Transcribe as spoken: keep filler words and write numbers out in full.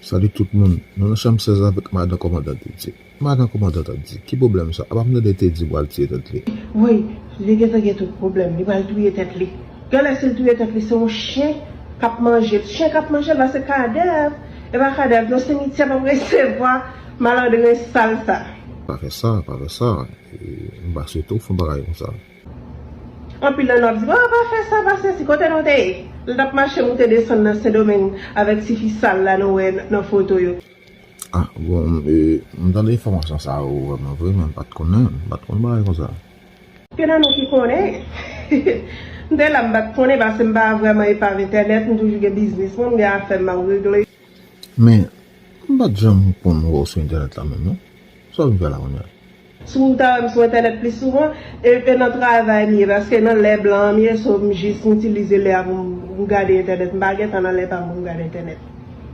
Salut tout moun, nou nan chanm sèz avèk madan kòmandan Teddy. Madan kòmandan Teddy, ki pwoblèm sa? Apa m tande Teddy pral tiye tèt li? Wi, li gentan gen tout pwoblèm, li pral touye tèt li. Genlè si l touye tèt li, se yon chen k ap manje l. Chen k ap manje l la, se kadèv. E pa kadèv, non, simityè p ap resevwa malandren sal sa. Pa fè sa, pa fè sa. E, m pa swete w fè yon bagay konsa. Anpil nan nou ap di, oh, pa fè sa, pa sesi, kote nou te ye? Lè n t ap mache moute desann nan Sendomeng avèk ti fi sal la nou wè nan foto yo. Ah, bon, e, m tande enfòmasyon sa yo vrèman vre, men m pa t konnen, m pa t konn bagay konsa. Gen nan nou ki konnen. M te la, m pa t konnen, paske m pa vrèman epav entènèt, m toujou gen biznis mwen, m gen afè m ap regle. Men, m pa t janm konn wè w sou entènèt la menm, non. Sa w vin fè la kounye a? Si w ta wè m sou entènèt plis souvan, e, e nan travay m ye, paske nan lè blan an m ye, so m jis m itilize lè a pou m, pou m gade entènèt. M pa gentan nan lè pa m pou m gade entènèt.